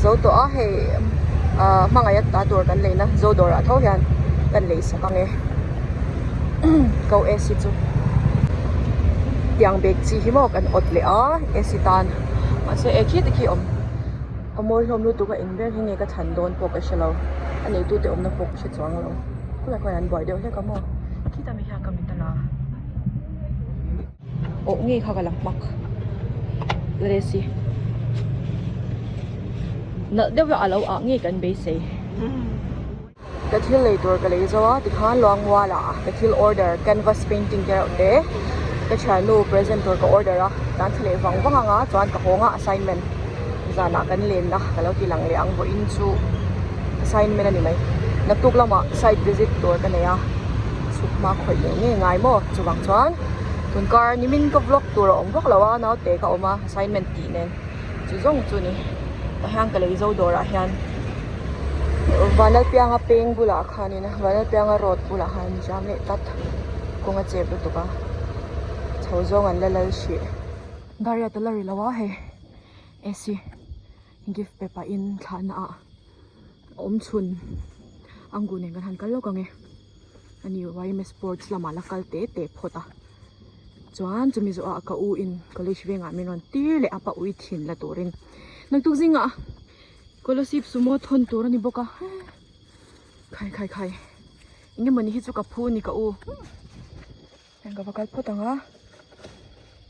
zo tawh a hei ah hmangaih a ta tur kan leina zo dawrah tho hian kan lei sak ang e ko ac chu tiang bag chi hi maw kan awt leh a ac tan mahse e khi te khi awm a mawi hlawm lutuk a eng ber hi nge ka thlan dawn pawh ka hrelo a neitu te awmna pawh ka hre chuang lo khulai khuan an buai deuh hlek a maw khita mi hian ka mit a la. Awh ngei kha ka la hmak Resi nalh deuh a alo ah ngei kan beisei ka thil lei tur ka lei zo a tikhan luangmual ah ka thil order canvas painting te reuh te ka thiannu present tur ka order a tan thla leh vang vang anga chuan ka hawng a assignment zanah kan lenna ka lo ti lang leh ang vawiin chu assignment a ni mai naktuk lamah site visit tur ka nei a chhuk hma khawih leh ngei ngai maw chuvang chuan tunkar nimin ka vlog tur a awm vak lo a naute ka awm a assignment tih nen chu zawng chu ni tah hian ka lei zo dawrah hian Vanlalpianga peng bulah khanin Vanlalpianga road bulah khan jam leh tlat kawng a chep lutuk a chho zawng an la lal hrih. Dariat a la ri lo a hei ac gift pe pahin thlahna ah a awm chhun angu nen kan han kal lawk ang e ani yma sports lamah la kal te te phawt a chuan chumi zawh ah ka u in college vengah min rawn tir leh a pa ui thin la turin naktuk zingah scholarship sumo thawn tur a ni bawk a khai khai khai eng emawni hi chu ka phu a ni ka u. Heng ka va kal phawt ang a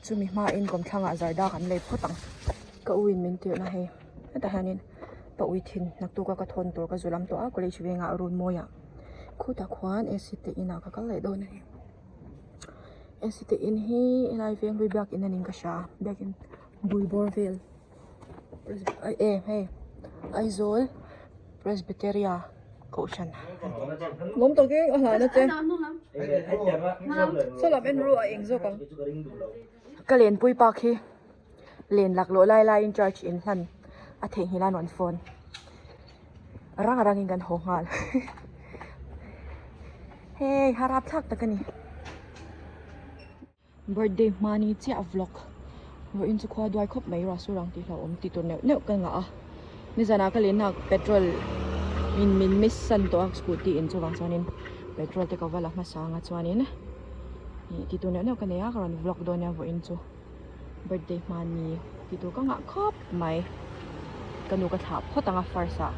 chumi hmain kawmthlangah zarda kan lei phawt ang ka u in min tirhna hei hetah hianin pa ui thin naktuk a ka thawn tur ka zu lam tawh a college vengah run mawiah khutah khuan ac te inah ka kal leh dawn a ni ac te in hi helai veng hlui biakin a niin ka hria biakin bul bawr vel e hei Aizawl Presbyteria. Kohhran lawm takin a hlahna che saw lam en ru a eng zawk ang ka lenpui pa khi len laklawh lai laiin charge in hlan a theihnghilh a rawn phone rang rangin kan haw nghal hei harap thlak tak a ni. Birthday hmani chiah vlog vawiin chu khua duai khawp mai ruah sur ang tih hlauhawm tih tur neuh neuh ka ngah a nizanah ka lenna petrol in min miss san tawh a scooty in chuvang chuanin petrol te ka va la hmasa anga chuanin ih tih tur neuh neuh ka nei a ka rawn vlog dawn nia vawiin chu birthday hmani tih tur ka ngah khawp mai ka nu ka thlah phawt ang a first ah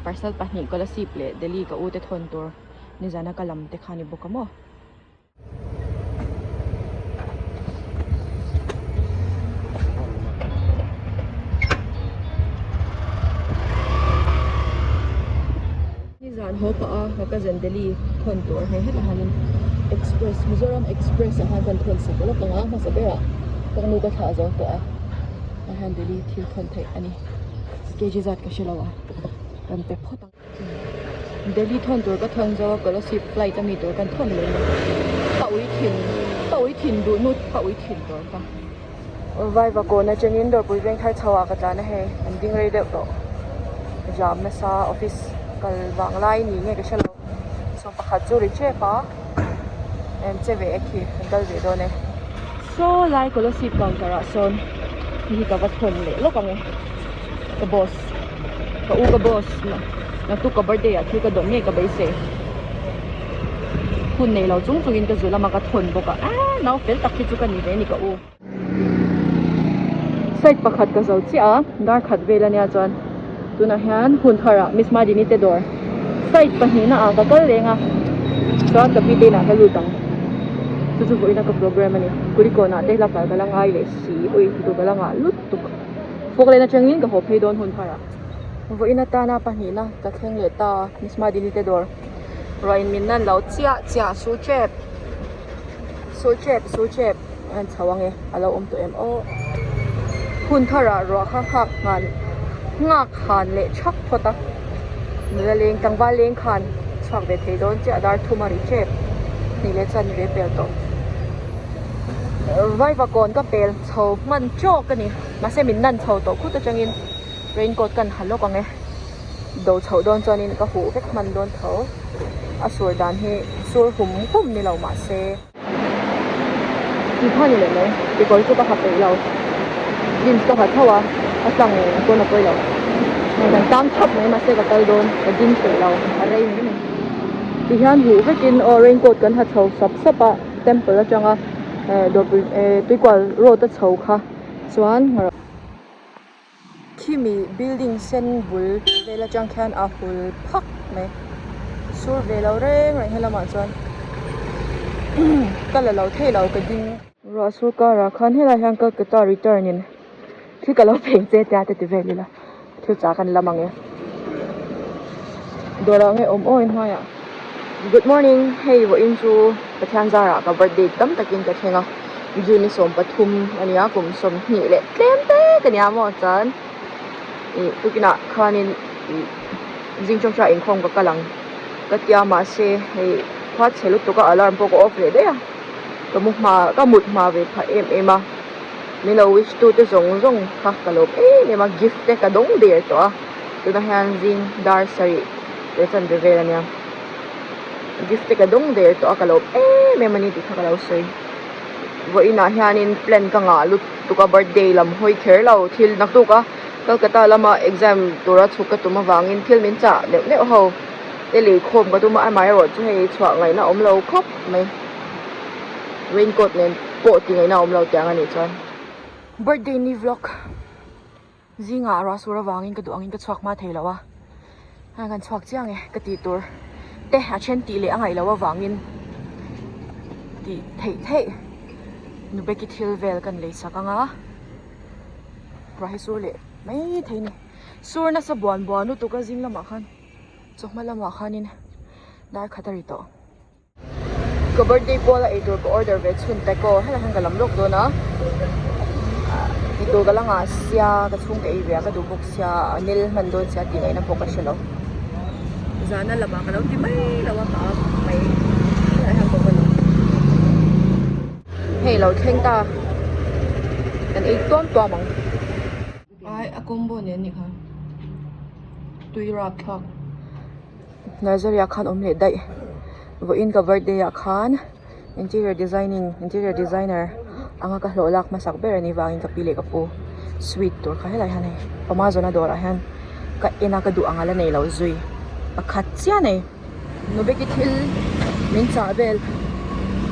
parcel pahnih kolasib leh Delhi ka u te thawn tur nizana ka lam te kha ni bawk a maw. Nizan haw pah a ka cousin Delhi thawn tur hei hetah hianin express Mizoram express ah hian kan thawn sak lawk ang a hmasa berah ka nu ka thlah zo tawh a tah hian Delhi thil thawn theih a ni kg zat ka hre lo a kan pe phawt ang. Delhi thawn tur ka thawn zo a Kolasib flight ami tur kan thawn mai mai pa ui thin pa ui thin duh nu pa ui thin tur ka Vaiva kawn atangin dawrpui veng thar chho ah ka tlan a hei an ding rei deuh tawh jam nasa office kal vang lai ni nge ka hrelo sawmpakhat chu ri tep a an che ve e khi an kal ve dawn e saw lai Kolasib counter ah sawn hei hi ka va thawn leh lawk ang e ka boss. Ka u ka boss naktuk ka birthday ah thil ka dawn ngei ka beisei hun nei lo chung chungin ka zu lama ka thawn bawk a aaa nau fel tak hi chu ka ni ve a ni ka u. Side pakhat ka zo chiah a dar khat vel ania chuan tunah hian hun tharah Miss Madini te dawr side pahnihna ah ka kal reng a chuan ka pi te inah ka lut ang chu chu vawiina ka program a ni kulikawnah te la kal ka la ngai leh si ui duh ka la ngah lutuk. Fawk leh atangin ka haw phei dawn hun thar ah vawiin atana pahnihna ka thleng leh ta Miss Madini te dawr ruah in min nan lo chiah chiah su tep su tep su tep a han chho ang e a lo awm tawh em aw hun thar ah ruah kha nghak nghan nghak han leh thak phawt a nula leng tlangval leng khan chhuak ve thei dawn chiah dar thum a ri tep hnih leh chuan ve pel tawh vaiva kawn ka pel. Chho hman tawk a ni mahse min nan chho tawh khut atangin raincoat kan ha lawk ang e do chhoh dawn chuanin ka huh vek hman dawn tho a sur dan hi sur hum hum ni lo mahse tih kha ni leh mai kekawr chu ka ha peih lo jeans ka ha tho a a tlang pawn a pawi lo. Kan tang thap mai mahse ka kal dawn ka ding theih lo a rei mai mai. Tihian huh vekin aw raincoat kan ha chho sap sap a temple atanga eh dawrpui eh tuikual road a chho kha chuan Khimi building sen bul vel atang khian a hul phak mai sur ve lo reng reng helamah chuan ka la lo thei lo ka ding. Ruah sur karah khan helai hian Calcutta return in thil ka lo pheng che tia te ti vel ila thil chah kan lam ang e dawrah nge awm aw inhnuaiah good morning hei vawiin chu Pathian zarah ka birthday tam takin ka thleng a June ni 13 ania kum 20 leh tlem te ka nia maw chuan ih tukinah khanin ih zing tawngtai inkhawm ka kal ang ka tia mahse hei khua chhe lutuk a alarm pawh ka off leh daih a. Ka mu hma ka mut hma ve phah em em a min lo wish tu te zawng zawng kha ka lawm em em a gift te ka dawng der tawh a tunah hian zing dar sarih leh chanve vel ania gift te ka dawng der tawh a ka lawm em em a ni tih kha ka lo sawi vawiinah hianin plan ka ngah lutuk a birthday lam hawi kher lo thil naktuk a Kolkata lama exam tura chhuk ka tum avangin thil min chah neuh neuh ho te lei khawm ka tum a amaherawh chu hei chhuah ngaihna awm lo khawp mai raincoat nen pawh ti ngaihna awm lo tiang a nih chuan birthday ni vlog zingah ruah sur avangin ka duh angin ka chhuak hma thei lo a a kan chhuak chiang e ka tih tur te a then tih leh a ngaih loh avangin tih theih theih nubeki thil vel kan lei sak ang a ruah hi sur leh mai thei a ni sur nasa buan buan lutuk a zing lamah khan. Chawhma lamah khanin dar khat a ri tawh. Ka birthday puala eitur ka order ve chhun taco helai hian ka lam lawk dawn a eitur ka la ngah sia ka chhung ka ei ve a ka duh bawk sia a nil hman dawn sia tih ngaihna pawh ka hre lo. Zana lamah ka lo ti mai lo a ka mai helai hian ka va lam. Hei lo thleng ta kan ei tuam tuam ang. Ai a combo nen anih kha tui rap thlak nursery ah khan awm leh daih vawiin ka birthday ah khan interior designing interior designer anga ka hlawh lak hmasak ber anih vangin ka pi leh ka pu sweet tur kha helai hian hei amazon a dawrah hian ka en a ka duh ang a la nei lo zui pakhat chiah a nei nubeki thil min chah vel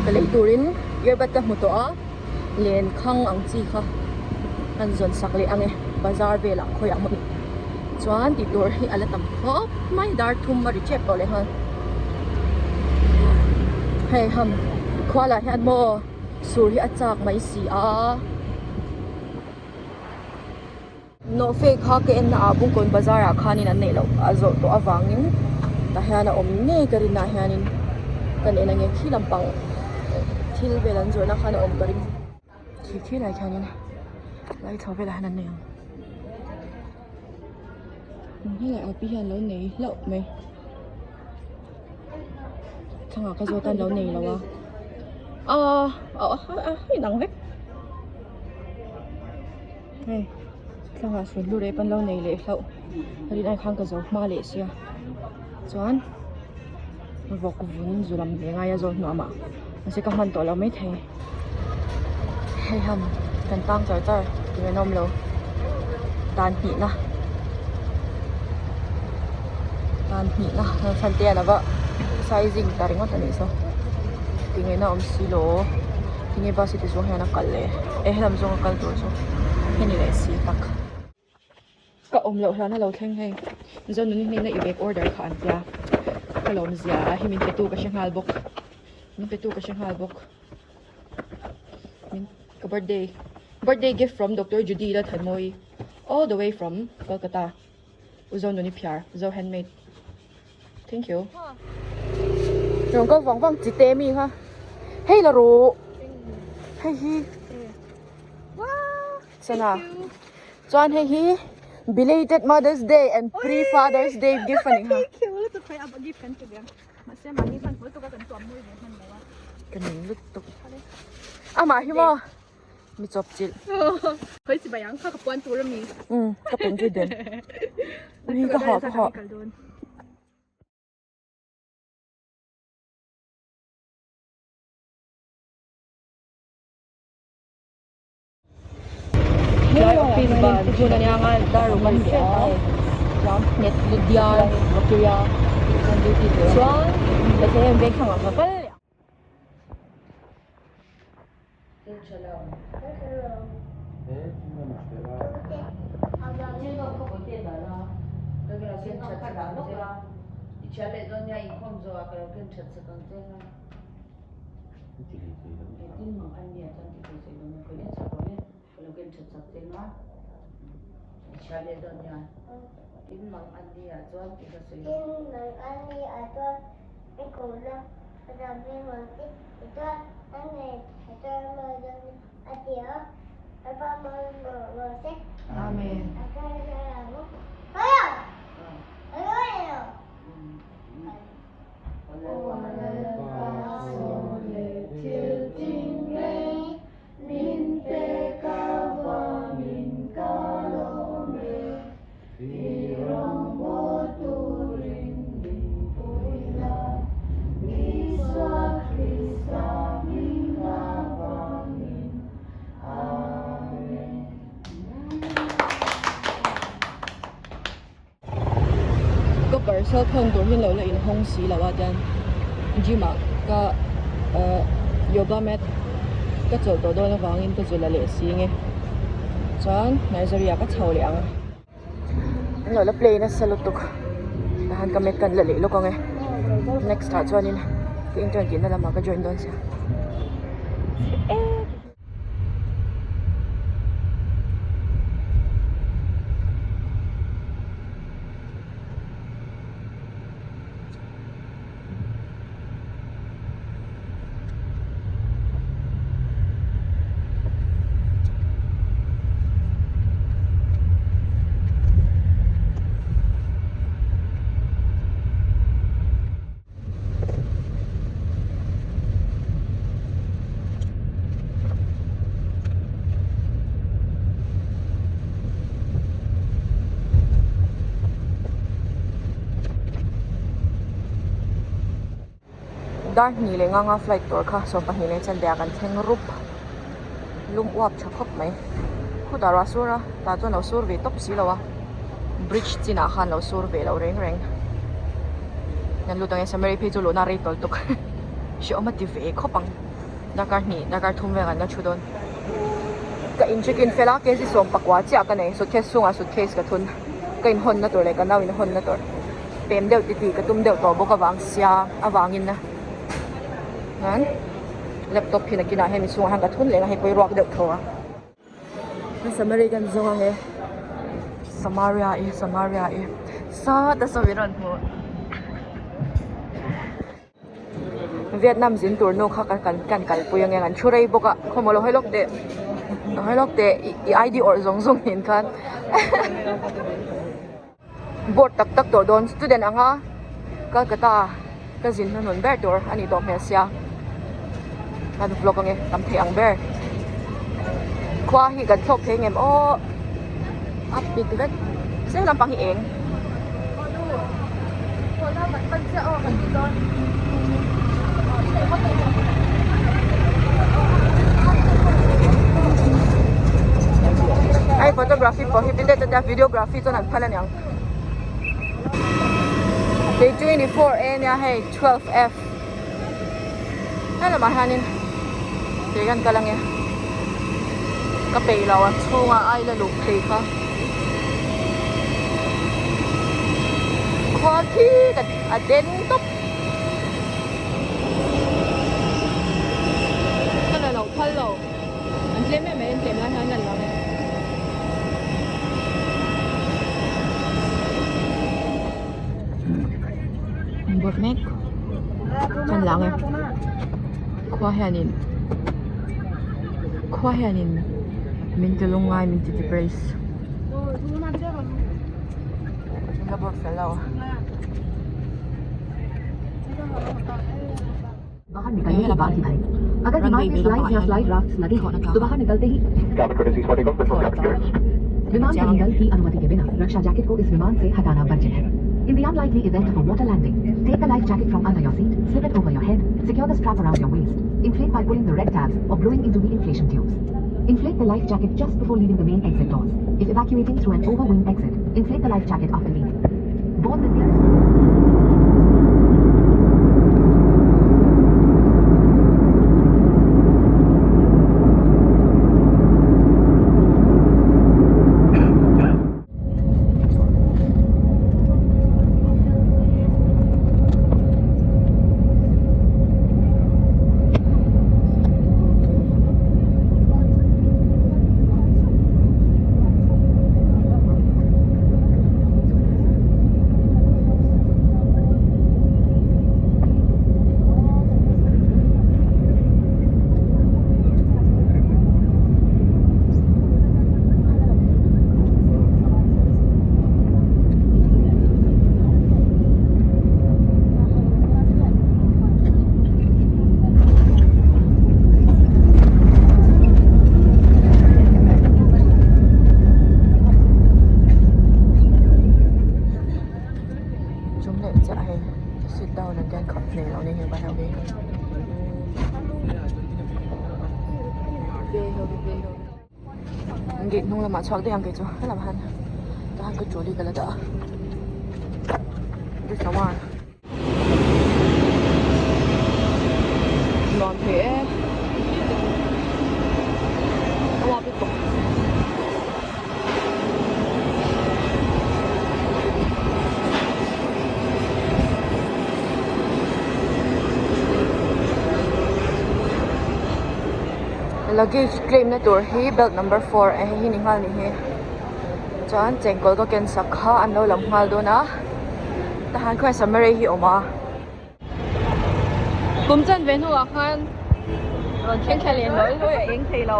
ka lei turin earbud ka hmu tawh a. Len khang ang chi kha an zawn sak leh ang e bazar velah khawiah maw ni chuan tih tur hi a la tam khawp mai dar thum a ri tep tawh leh nghal hei ham khualah hian maw sur hi a chak mai si a. Nawhfe kha ka en na ah Bungkawn bazar ah khanin an neih loh a zawrh tawh avangin tah hian a awm ngei ka rin ah hianin kan en ange khi lampang thil vel an zawrhna khan a awm ka ring khi khi lai khianin lai chho velah hian an nei ang helai ah pi hian lo nei hlauh mai thlang ah ka zawt a an lo nei lo a ah a inang vek. Hei thlangah sunhlu rep an lo nei leh hlauh rin ai khan ka zo hma leh sia chuan vawk vun zu lam ve ngai a zawn hnuah mah mahse ka hman tawh lo maithei hei ham kan tang char char tih an awm lo tan hnihna tan hnihna chhan te a lova sizing ta ringawt a nih saw tinge na awm silo. Tinge bus hi ti zawng hian a kal le e helam zawng a kal tur chu heni leh si tak. Ka awm loh hlan a lo thleng hei Zonuni hnena i bag order kha an tia ka lawm zia hi min pe tu ka hre nghal bawk min pe tu ka hre nghal bawk min ka birthday birthday gift from Doctor Judy Lalthanmawii all the way from Kolkata U Zonuni phiar Zo handmade. Thank you. Rong kal vang vang chi te mi kha. Hei la ru. Hei hi. Sana. Chuan hei hi belated Mother's Day and pre Father's Day gift ani kha. Thank you. Lu tu khoi a gift kan pe bang. Mahse mani hman hol tu ka kan tuam mui ve hman lo a. Ka ning lutuk. Amah hi maw. Mi chawp chilh. Khoi chi bayang kha ka puan tur ami. Um ka pen zui den. Ui ka hah ka hah. Tlai office ban hun ania nga dar ruk a ni a. Ramnghet Lydia Rokiria chuan Bethlehem veng thlangah ka kal leh ang. Amen. Ka parcel thawn tur hi lo la inhawng si lo a tian gym ah ka ahh yoga mat ka chawlh tawh dawn avangin ka zu la leh si nge chuan nursery ah ka chho leh ang. An lo la play nasa lutuk tahan ka mat kan la leh lawk ang e next ah chuanin ka intern tihna lamah ka join dawn sia. Dar hnih leh nga nga flight tur kha sawmpahnih leh chanve ah kan thleng rup lum uap tha khawp mai khutah ruah sur a tah chuan lo sur ve tawp si lo a bridge chinah khan lo sur ve lo reng reng kan lut ang e samari phei chu luhna rei tawl tuk hrehawm a ti ve khawp ang darkar hnih darkar thum vel kan la thu dawn ka in check in fel a kg sawm pakua chiah ka nei suitcase chhungah suitcase ka thun ka inhawnna tur leh ka nau inhawnna tur pem deuh titi ka tum deuh tawh bawk avang sia avangin chuan laptop hi nakinah hemi chhungah hian ka thun leh ang a hei pawh hi ruak deuh tho a. Samari kan zawng ang e Samaria e Samaria e sawt a sawi rawn hmu Vietnam zin tur nu kha kan kan kalpui ange an thu rei bawk a khawmaw lo hawi lawk teh lo hawi lawk teh i ID awrh zawng zawng nen khan board tak tak tawh dawn student anga Calcutta ka zin hnuhnun ber tur a nih tawh hmel sia kan vlog ange tam thei ang ber khua hi kan thlawk thei ngem aw a pik vek sir lampang hi eng. Hei photography prohibited a tia videography chuan an phal aniang kei 24 a nia hei 12 f helamah hianin kei kan kal ange ka peih lo a chhungah a ila luh phei kha khua khi a den tawp. Ka la lo phal lo. An tlem em mai an tlem lai hian an lang e. Board mek kan lang e. Khua hianin khua hianin min ti lungngai min ti depress. La board fel lo. Runway vei lamah hian thlawhna tlang chiang Inflate the life jacket just before leaving the main exit doors. If evacuating through an overwing exit, inflate the life jacket after leaving. Board the nearest Chum leh chiah hei sit down an hian khap nei lo ni hi vai ho hi. Gate hnung lamah chhuak daih ang kei chu helam han tah han ka trolley ka la dah a this the one nuam thei e a uap lutuk. Luggage claim na tur hi belt number four a hei hi ni nghal ni hi chuan chengkawl ka ken sak kha an lo lam nghal dawn a tahan khuan samari hi a awm a. Kum chan ve hnuah khan rawn thleng thla leh hlawl hlawi a eng thei lo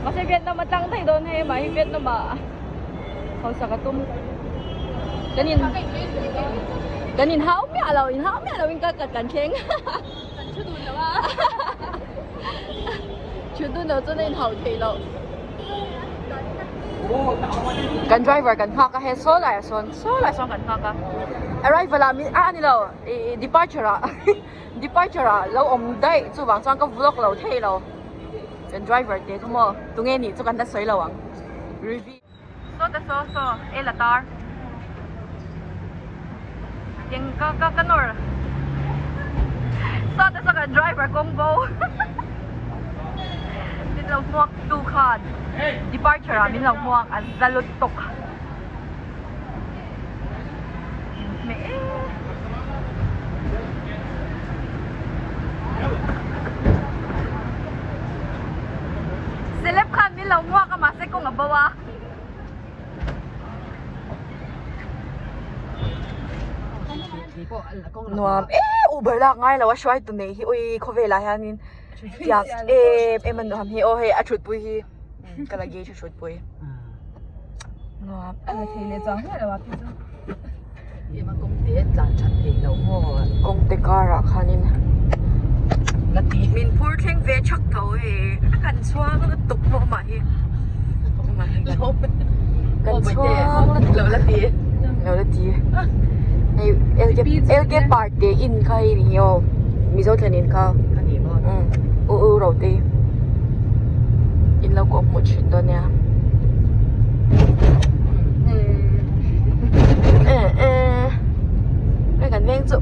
mahse Vietnam a tlang daih dawn hei mahni Vietnam ah hausak a tum kan in kan in hau miah lo in hau miah lo in ka kan thleng. Kan thu dun lo a. Thu dun lo chuan a inhauh theih loh. Kan driver kan nghak a he saw laiah sawn saw laiah sawn kan nghak a. Arrival ah min ah a ni lo ih departure ah departure ah lo awm daih chuvang chuan ka vlog lo thei lo. Kan driver te chu maw tunge nih chu kan la sawi lo ang. Review. Saw te saw saw e la tar eng ka ka ka nawr saw te saw kan driver kawng bo min lo hmuak tu khan departure ah min lo hmuak a za lutuk meh e. Celeb khan min lo hmuak a mahse kawng a bo a. Nuam e Uber lak ngai lo a hruai tu nei hi ui khawvelah hianin tiang em em a nuam hi aw hei a thutpui hi ka luggage a thutpui nuam kawngte karah khanin min phur thleng ve thak tho hei a kan chhuang lutuk pawh mah hi kan chhuang lutuk lo la ti hei LK parte in kha hei ni aw mizo thlen in kha u u ro te in lo kawh hmuh thin dawn nia. Hei kan veng chu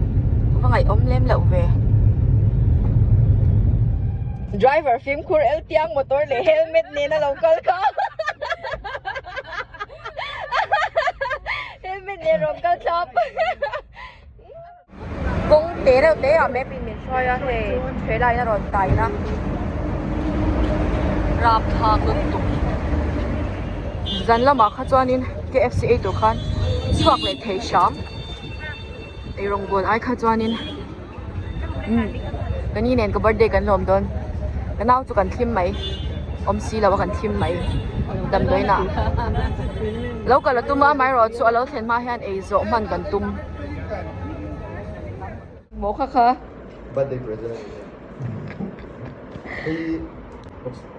va ngaihawm lem loh ve. Driver fimkhur el tiang motor leh helmet nen a lo kal kha. Helmet nen rawn kal thlap. Kawng te reuh te ah map in min hruai a hei he line a rawn tai na rapthlak lutuk zan lamah kha chuanin K F C ei tur khan chhuak leh thei hram eirawngbawl ai kha chuanin ka ni nen ka birthday kan lawm dawn ka nau chu kan thlim mai awm si lo a kan thlim mai damdawiin ah lo kal a tum a amaherawhchu a lo thlen hma hian ei zawh hman kan tum. Maw kha kha. Birthday present. Hei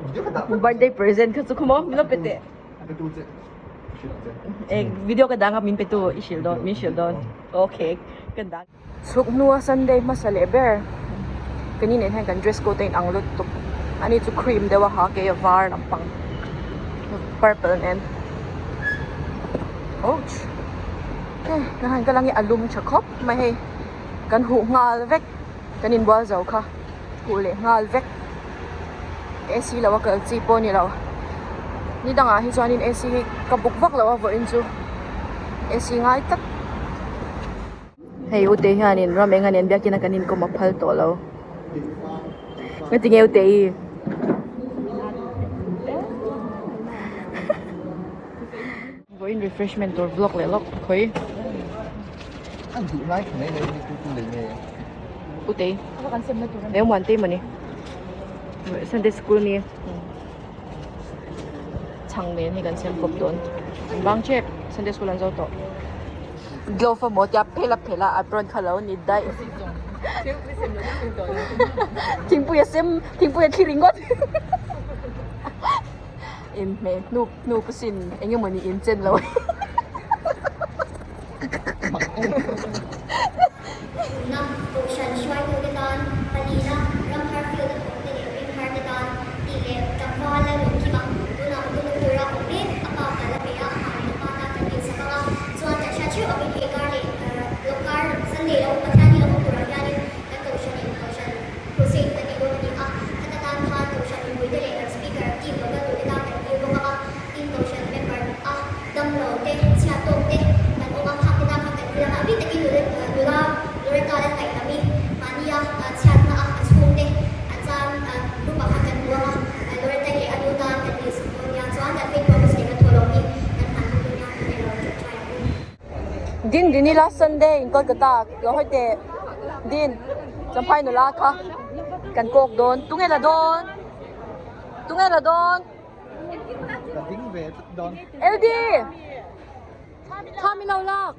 video ka dah. Birthday present kha chu khaw maw min lo pe teh. Pe tu che. Hrilh che. Eng video ka dah kha min pe tu i hrilh dawn min hrilh dawn. Okay ka dah. Chhuk hnua Sunday hmasa leh ber kan inneih hian kan dress code a inang lutuk. Ani chu cream deuh a ha kei a var lampang purple nen ouch hei kan han kal ang e a lum tha khawp mai hei kan huh nghal vek kan inbual zo kha huh leh nghal vek A_C lo a kal chi pawh a ni lo ni dangah hi chuanin A_C hi ka buk vak lo a vawiin chu A_C ngai tlat. Hei ute hianin ram eng a nen biakin a kan inkawm a phal tawh lo. Nga ti nge ute i? Vawiin refreshment tur vlog leh lawk khawi. An duh lai kha mai mai ni tu tu lei nge. Ute i? Leu muan te mawni. Sunday school ni. Chhang nen hei kan siam kawp dawn. An bang tep Sunday school an zo tawh. Glove a maw tia phel a phel a apron kha lo ni daih. Thingpui a sem thingpui a thli ringawt. Inhmeh hnup hnup asin eng emaw ni inchen lo. Tuna Kohhran hruaitute tan palina Ramhar Field a thawkte leh Ringharte tan tih leh tlangval la rawn kim a, tunah mutuna tura awm mek a pa kal a pe a, amah leh a pa tan kan insak ang a, chuan kan hriat theuh angin hei kar leh lawkar Sunday lo Pathian hi lo awm turah hianin kan Kohhran in Kohhran Crusade kan nei dawn a ni a, khata tan khan Kohhran mipuite leh kan Speaker team lo kal turte tan kan dil bawk ang a, tin Kohhran member a damlo te, chhiat tawk te kan awm a, khang te tan khan kan dil ang a, a bik takin nula Loretta leh Ngaihdami mahnia chhiatna a a chhung te an chan group ah khan kan hmu ang a, Loretta leh a nu tan kan dil sak dawn nia, chuan kan faith promise leh kan thawhlawm hi kan hman bawk dawn nia, kan ilo tawngtai ang u. Din dini last Sunday in Kolkata lo hawi teh Din Champhai nula kha kan kawk dawn tunge la dawn tunge la dawn. Ka ding ve tlat dawn. LD! Thla min lo lak.